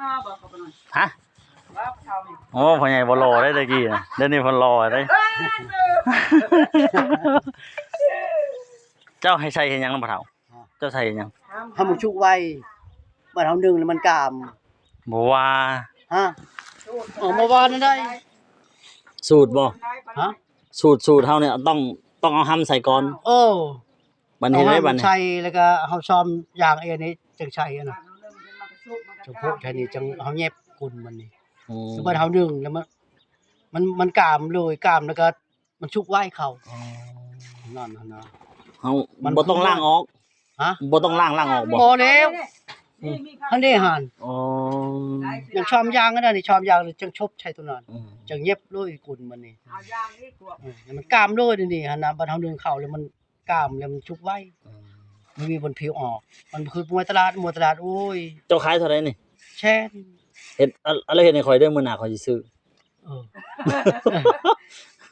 ຮະ? ໂອ້ ພໍ່ໃຫຍ່ບໍ່ຫຼໍ່ເດ້ແຕ່ກີ້ນະ ດຽວນີ້ເພິ່ນຫຼໍ່ເດ້. ເຈົ້າໃຫ້ໃສ່ເຮັດຫຍັງນຳພໍ່ເຖົ້າ? ເຈົ້າໃສ່ເຮັດຫຍັງ? ໃຫ້ມັນສຸກໄວ ບາດເຮົາໜຶ້ງແລ້ວມັນກາມ. ບໍ່ວ່າ ຮະ? ເອີ ບໍ່ວ່າແນວໃດ? ສູດບໍ່? ຮະ? ສູດ ສູດເຮົານີ້ຕ້ອງ ຕ້ອງເອົາຮຳໃສ່ກ່ອນ. ເອີ ບັດນີ້ເຮັດໄດ້ບັດນີ້ ໃສ່ແລ້ວກໍເຮົາຊອມຢາງເອນີ້ຈັ່ງໃສ່ຫັ້ນນະ. ສະໂພກແຖວນີ້ຈັ່ງເຮົາແຫຍັບກຸນມັນນີ້. ອືມ ຄືບັດເຮົາໜຶ້ງແລ້ວມັນ ມັນ ມັນກາມເລີຍ ກາມແລ້ວກໍມັນສຸກໄວເຂົ້າ. ອໍ ນັ້ນຫັ້ນນະ ເຮົາບໍ່ຕ້ອງລ້າງອອກ. ຮະ? ບໍ່ຕ້ອງລ້າງ ລ້າງອອກບໍ່? ບໍ່ແລ້ວ ຫັ້ນເດ້ຫັ້ນ. ອໍ ຍັງຊອມຢາງອັນນັ້ນນີ້ ຊອມຢາງຈັ່ງຊົບໃສ່ຕົວນັ້ນ ອືມ ຈັ່ງຫຍັບໂລຍກຸນມັນນີ້. ເອົາຢາງນີ້ກວດ ເອີ ໃຫ້ມັນກາມໂລຍນີ້ຫັ້ນນະ ບັດເຮົາໜຶ້ງເຂົ້າແລ້ວມັນ ກາມແລ້ວມັນສຸກໄວ. ອືມ ມັນມີບ່ອນຜິວອອກ ມັນບໍ່ຄືມວຍຕະຫຼາດ ມວຍຕະຫຼາດ ໂອ້ຍ. ເຈົ້າຂາຍເທົ່າໃດນີ້? ແສນ. ເຮັດ ອະ ອະ ແລ້ວເຮັດໃຫ້ຂ້ອຍເດີ ມື້ໜ້າຂ້ອຍຊິຊື້. ເອີ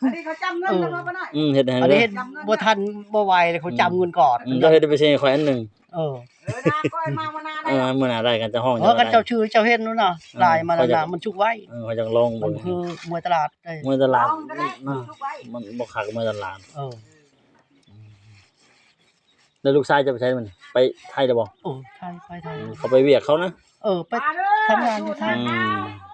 ອັນນີ້ເຂົາຈຳເງິນ ເອີ ນຳເຮົາບໍ່ໄດ້. ອືມ ເຮັດໃຫ້ ອັນນີ້ເຮັດ ເດີ ບໍ່ທັນ ບໍ່ໄວເລີຍ ເຂົາຈຳເງິນກ່ອນ. ອືມ ເຈົ້າເຮັດໄປຊື້ໃຫ້ຂ້ອຍອັນໜຶ່ງ. ເອີ ເອີ ນາ ຂ້ອຍມາມື້ໜ້າໄດ້ ເອີ ມື້ໜ້າໄດ້ ຄັນເຈົ້າຮ້ອງ ເອີ ຄັນເຈົ້າຊື້ເຈົ້າເຮັດໂນນະ. ເອີ ຫຼາຍມາແລ້ວນະ ມັນສຸກໄວ. ເອີ ຂ້ອຍຢາກລອງເບິ່ງ ມັນຄືມວຍຕະຫຼາດເດ້. ມວຍຕະຫຼາດ ລອງກໍໄດ້ ເນາະ ມັນສຸກໄວ ມັນບໍ່ຄັກມວຍຕະຫຼາດ. ເອີ ອືມ ແລ້ວລູກຊາຍຈະໄປໃສມື້ນີ້? ໄປໄທແລ້ວບໍ່? ໂອ້ ໄທ ໄປໄທ. ອືມ ເຂົາໄປວຽກເຂົານະ. ເອີ ໄປທຳງານຢູ່ໄທ. ອືມ